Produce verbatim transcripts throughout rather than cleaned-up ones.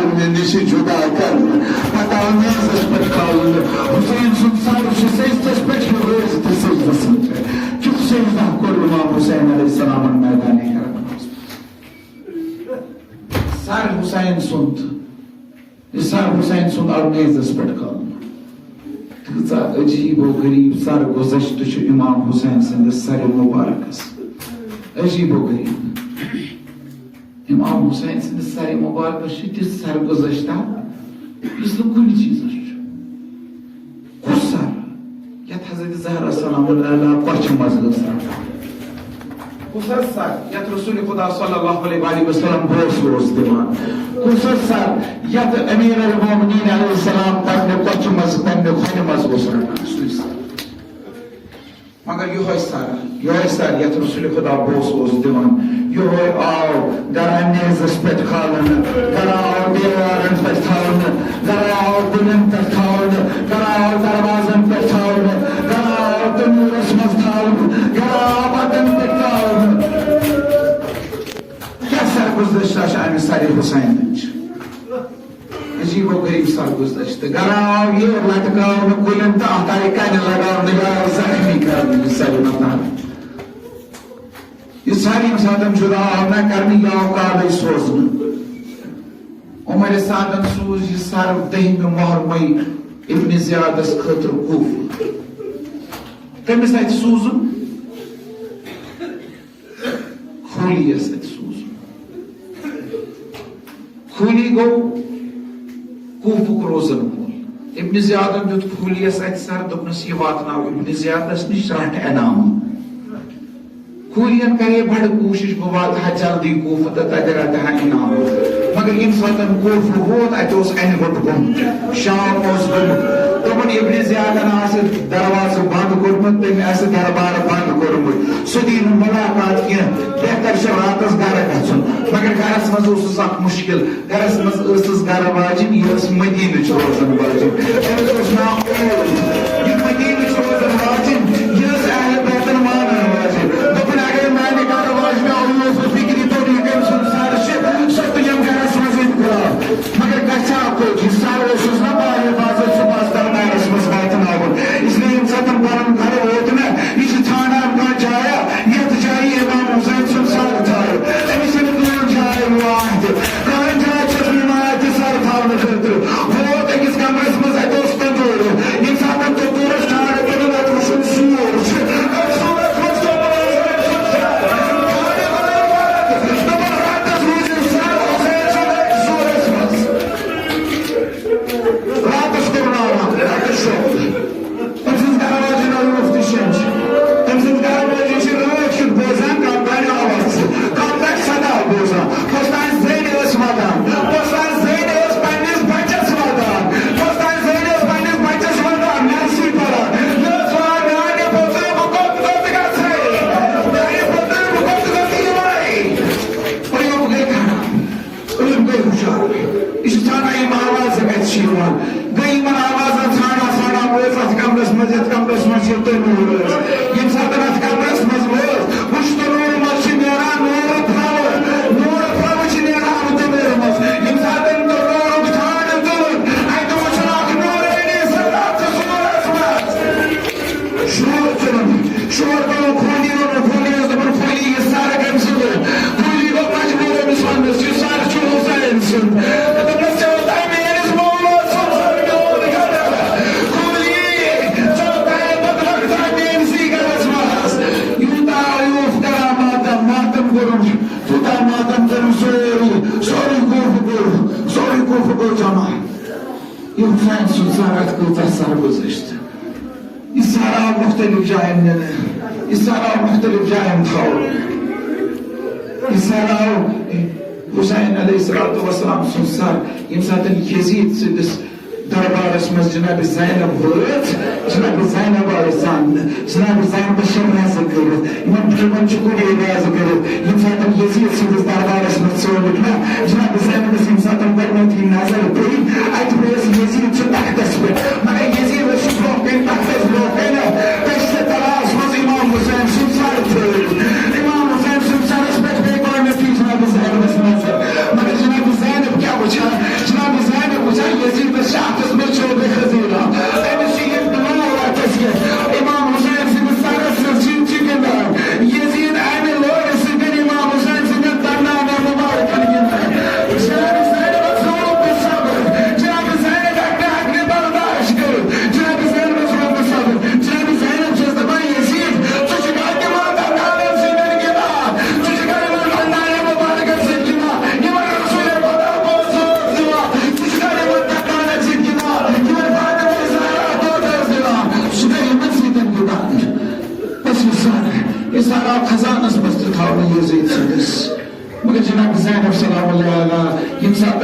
مےٚ نِش جُدا کَرنہٕ، پَتہٕ آو میزَس پٮ۪ٹھ کھالنہٕ۔ حُسین سُنٛد سَر چھُ سجدَس پٮ۪ٹھ، یہِ روزِ تہِ سجدَس پٮ۪ٹھ۔ کیُتھ سجدہ کوٚر اِمام حُسین علیہ السلامَن میدانِ کربلاہَس منٛز؟ سَر حُسین سُنٛد، یہِ سَر حُسین سُنٛد آو میزَس پٮ۪ٹھ کھالنہٕ۔ کۭژاہ عجیٖب و غریٖب سَر گُذشتہٕ چھُ اِمام حُسین سٕنٛدِس سَرِ مُبارکَس۔ عجیٖب و غریٖب۔ اِمام حُسین سٕنٛدِس سَرِ مُبارکَس چھِ تِژھ سَر گُذشتہ، یُس نہٕ کُنہِ چیٖزَس چھُ۔ کُس سَر؟ یَتھ حضرت زہرا سلام اللہ علیہا کۄچھِ منٛز ٲس رَٹان۔ کُس حظ سَر؟ یَتھ رسول خدا صلی اللہ علیہ وآلہ وسلم بوسہٕ اوس دِوان۔ کُس حظ سَر؟ یَتھ امیر المومنین علیہ السلام پننہِ کۄچھِ منٛز، پننہِ کھۄنہِ منٛز اوس رَٹان۔ سُے سَر۔ مگر یِہوٚے سَر، یِہوٚے سَر یَتھ رسول خدا بوسہٕ اوس دِوان، یِہوٚے آو گرا میزَس پٮ۪ٹھ کھالنہٕ، گرا آو دیوارَن پٮ۪ٹھ تھاونہٕ، گرا آو کُلٮ۪ن پٮ۪ٹھ تھاونہٕ، گرا آو دروازَن پٮ۪ٹھ تھاونہٕ، گرا آو تنوٗرَس منٛز تھاونہٕ، گرا آو بَتَن پٮ۪ٹھ تھاونہٕ۔ کیٛاہ سرگُزشتہ چھِ اَمہِ سَرِ حُسینٕچ؟ عجیٖب و غریٖب سرگُزشتہٕ۔ گرا آو یہِ لٹکاونہٕ کُلٮ۪ن تہٕ اَتھ آیہِ کَنہِ لگاونہٕ، یہِ آو زخمی کرنہٕ، یہِ سَرِ مطلب۔ یہِ سَر ییٚمہِ ساتہٕ جُدا آو نہ کرنہٕ، یہِ آو کالے سوزنہٕ۔ عمر سعدن سوٗز یہِ سَر دٔہمہِ محرمٕے ابن زیادس خٲطرٕ کوفہٕ۔ کٔمِس اَتھِ سوٗزُن؟ خولی یس اتھِ سوٗزُن۔ خولی گوٚو کوفُک روزن وول۔ ابن زیادن دیُت خولی یس اتھِ سر، دوٚپنس، "یہِ واتناو ابن زیادس نِش، رٹھ انعام۔" خولیَن کرے بڑٕ کوٗشش، "بہٕ واتہٕ ہا جلدی کوفہٕ تہٕ تتہِ رٹہٕ ہا انعام۔" مگر ییٚمہِ ساتہٕ کوفہٕ ووت، اتہِ اوس انہِ گوٚٹ گوٚمُت، شام اوس گوٚمُت۔ دوٚپُن، ابن زیادن آسہِ دروازٕ بنٛد کوٚرمُت، تٔمۍ آسہِ دربار بنٛد کوٚرمُت۔ سُہ دی نہٕ مُلاقات کینٛہہ، بہتر چھُ راتس گرٕ گژھُن۔ مگر گرس منٛز اوسُس اکھ مُشکل، گرس منٛز ٲسٕس گرٕ واجِنۍ، یہِ ٲس مدیٖنٕچ روزن واجِنۍ۔ أمِس اوس ناو اولد۔ یہِ مدیٖنٕچ روزن واجِنۍ، یہِ ٲس اہل بیتن مانن واجِنۍ۔ دوٚپُن، اگرے میانہِ گرٕ واجنہِ اولوس فکرِ توٚر، یہِ کٔمۍ سُنٛد سر چھِ، سۄ تُلِم گرس منٛز انقلاب۔ مگر گژھِ ہا کوٚت؟ یہِ سر اوسُس نہ با حفاظت صبحس دربارس منٛز واتناوُن۔ اس لیے ییٚمہِ ساتہٕ پنُن گرٕ ووت نہ، یہِ چھُ ژھانڈان کانٛہہ جایا، یتھ جایہِ امام حسین سُنٛد سر تھاوِ۔ أمِس چھَنہٕ کٕہٕنۍ جاے واتہِ، کٕہٕنۍ جاے چھَس نہٕ یِوان اَتہِ سر تھاونہٕ خٲطرٕ۔ بہٕ ووت أکِس کمرس منٛز، اَتہِ اوس تندوٗر۔ ییٚمہِ ساتہٕ تندوٗرس ٹھانٛڈٕ کوٚرُن، اَتہِ وُچھُن سوٗر چھُ۔ اَتھ سوٗرس منٛز دوٚپُن، دوٚپُن، راتس روٗزِو سر حسین سُنٛد أتھۍ سوٗرس منٛز۔ راتس کوٚرُن آرام، راتس شۄنٛگ۔ تٔمۍ سٕنٛز گرٕ واجٮ۪ن آیہِ مُفتٕے شیٚنٛج۔ تٔمۍ سٕنٛز گرٕ واجٮ۪ن چھِ رٲتھ کیُتھ بوزان، کم تانۍ آواز، کم تانۍ صدا بوزان۔ کۄس تانۍ زٔنۍ ٲس ودان، کۄس تانۍ زٔنۍ ٲس پننِس بچس ودان، کۄس تانۍ زٔنۍ ٲس پننِس بچس ودان، نرسٕے پران۔ یہِ ٲس ونان، "میانہِ پوٚتُے بہٕ کوٚت کوٚت گژھے؟ میانہِ پوٚتُے بہٕ کوٚت کوٚت یِمے؟" پریوم گٔے کھڑا۔ أمۍ گٔے ہُشار۔ یہِ چھِ ژھانڈان، یِم آوازٕ کَتہِ چھِ یِوان۔ گٔے یِمَن آوازَن ژھانڈان ژھانڈان وٲژ اَتھ کَمرَس منٛز، یَتھ کَمرَس منٛز چھِ تنوٗر ٲس۔ ییٚمہِ ساتہٕ اَتھ کَمرَس منٛز وٲژ، وٕچھ تنوٗر منٛز چھِ نیران نوٗرٕ پھَلہٕ۔ نوٗرٕ پھَلہٕ چھِ نیران تنوٗرٕ منٛز۔ ییٚمہِ ساتہٕ تنوٗرُک ژھانڈ تُل، اَتہِ وٕچھُن اَکھ نوٗرٲنی سَر اَتھ تنوٗرَس منٛز۔ شور تُلُن، شور تُلُن، خولی ووٚنُن، خولی اوس دَپان، "خولی، یہِ سَر کٔمۍ سُنٛد؟" خولی گوٚو مجبوٗر أمِس وَننَس، "یہِ سَر چھُ حُسین سُنٛد۔" دوٚپنَس، "ژےٚ اوتام میٲنِس مولا سُنٛد سَر میون گَرٕ۔ خولی، ژےٚ اوتام پَتہٕ وقتہ میٲنِسٕے گَرَس منٛز۔" یوٗتاہ آیوٗف کران ماتم، ماتم کوٚرُن، تیوٗتاہ ماتم کوٚرُن، سورُے، سورُے کوفہٕ گوٚو، سورُے کوفہٕ گوٚو جمع۔ یہِ حُسین سُنٛد سَر، اَتھ کۭژاہ سرگُزشت۔ یہِ سَر آو مُختٔلِف جایَن نِنہٕ، یہِ سَر آو مُختٔلِف جایَن تھاونہٕ۔ یہِ سَر آو حُسین علیہ الصلوۃ والسلام سُنٛد سَر، ییٚمہِ ساتہٕ یزید سٕنٛدِس دربارَس منٛز جناب زینب وٲژ، جناب زینب آیہِ زاننہٕ، جناب زینبَس چھِ رَزٕ کٔرِتھ، یِمَن فِلمَن چھُ کُنی رَزٕ کٔرِتھ۔ ییٚمہِ ساتہٕ یزید سٕنٛدِس دربارَس منٛز ژٲنِکھ نہ، جناب زینبَس ییٚمہِ ساتہٕ گۄڈٕنیتھٕے نظر پیٚیہِ، اَتہِ روز یزید چھُ تختَس پٮ۪ٹھ۔ مگر یزید ٲسِو برونٛہہ کَنہِ، تختَس برونٛہہ کَنہِ، تٔمۍ سٕنٛدِ تلاس منٛز امام حسین سُنٛد سَر تھٲوِتھ۔ امام حسین سٕنٛدِ سَرَس پٮ۪ٹھ پیٚیہِ گۄڈٕنیتھٕے جناب زینبَس نظر۔ مگر جناب زینب کیٛاہ وٕچھان؟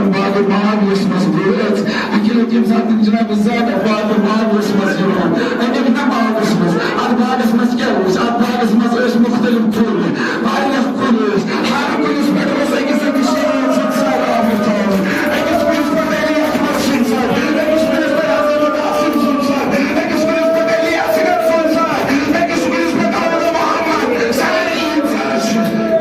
باغ ماگوس منٛز وٲژ۔ اَکہِ لَٹہِ ییٚمہِ ساتہٕ جناب زیادٕ باغ ماگوس منٛز یِوان، اَتہِ نہ باغس منٛز، اَتھ باغس منٛز کیٛاہ اوس؟ اَتھ باغس منٛز ٲسۍ مُختٔلِف کُلۍ، واریاہ کُلۍ ٲسۍ۔ ہر کُلِس پٮ۪ٹھ اوس أکِس أکِس شٲعر سُنٛد سر آمُت تھاونہٕ۔ أکِس کُلِس پٮ۪ٹھ علی اکبر سُنٛد سر، أکِس کُلِس پٮ۪ٹھ حضرت عاصم سُنٛد سر، أکِس کُلِس پٮ۪ٹھ علی اصغر سُنٛد سر، أکِس کُلِس پٮ۪ٹھ احمد محمد سر۔ یِم سر چھِ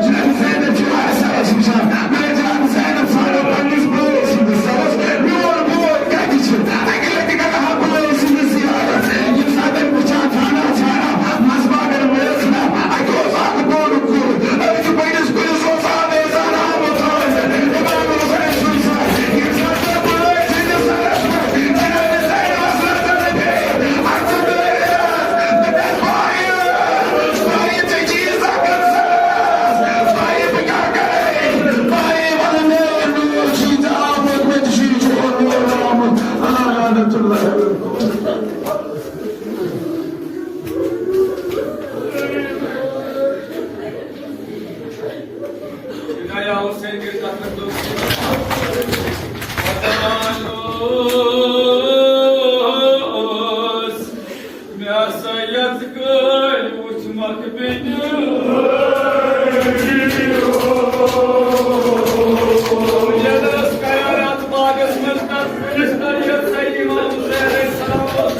جناب زینب چھِ واریاہ سر ٲسۍ وٕچھان۔ مگر جناب زینب ژھانٛڈو پننِس بٲے سٕنٛدِس سرس، میون بوے کتہِ چھُ؟ اکہِ لٹہِ کرٕ ہا بٲے سٕنٛز زیارت۔ ییٚمہِ ساتہٕ أمۍ وٕچھان ژھانٛڈان ژھانٛڈان منٛزباگن وٲژ نا، اَتہِ اوس اکھ بوٚڑ کُل۔ أتھۍ بٔڑِس کُلِس اوس آمیزان آمُت روزِ۔ امام حسین سُنٛد سر۔ ییٚمہِ ساتہٕ مےٚ بٲے سٕنٛدِس سرس پٮ۪ٹھ جناب زینبس نظر پیٚیہِ، اَتھ چھُ دٲرِتھ۔ دوٚپمَس، بھائی، بھائی، ژےٚ چھی زنٛگن سرس۔ بھائی، بہٕ کیٛاہ کرٕ؟ بھائی، وَلہٕ میون نوٗر چھی ژےٚ آمُت، مےٚ تہِ چھی چون نوٗر آمُت۔ آ، لعنت اللہ۔ خدایا حسین کے زخم تو مےٚ ہسا یَتھ گٲڑۍ وُچھمَکھ بیٚنہِ۔ ییٚلہِ ٲس قیامت باغس منٛز تَتھ فرشتن یَتھ سیدِ امام حسین علیہ السلام اوس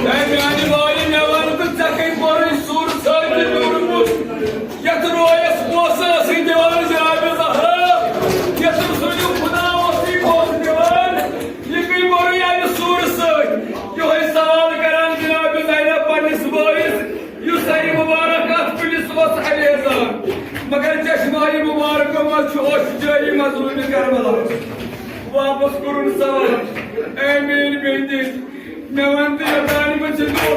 اے میانہِ مایہِ، مےٚ وَن تہٕ، ژےٚ کٔمۍ کوٚرُے سُر سۭتۍ نیوٗرمُت؟ یَتھ رویَس پونٛسہٕ ٲسٕے دِوان جناب زہرا، یَتھ رسوٗلِ خدا اوسُے پونٛسہٕ دِوان، یہِ کٔمۍ کوٚرُے اَمہِ سُر سۭتۍ؟ یِہوٚے سوال کران جناب زینب پننِس بٲیِس، یُس سرِ مُبارک اَتھ کُلِس اوس اَلیزار۔ مگر چشمایہِ مُبارکو منٛز چھُ اوش جٲری مظلوٗمِ کربلا۔ واپس کوٚرُن سوال، اے میٲنۍ بیٚنہِ، مےٚ وَن تہٕ، یوٚتانۍ بہٕ زِندٕ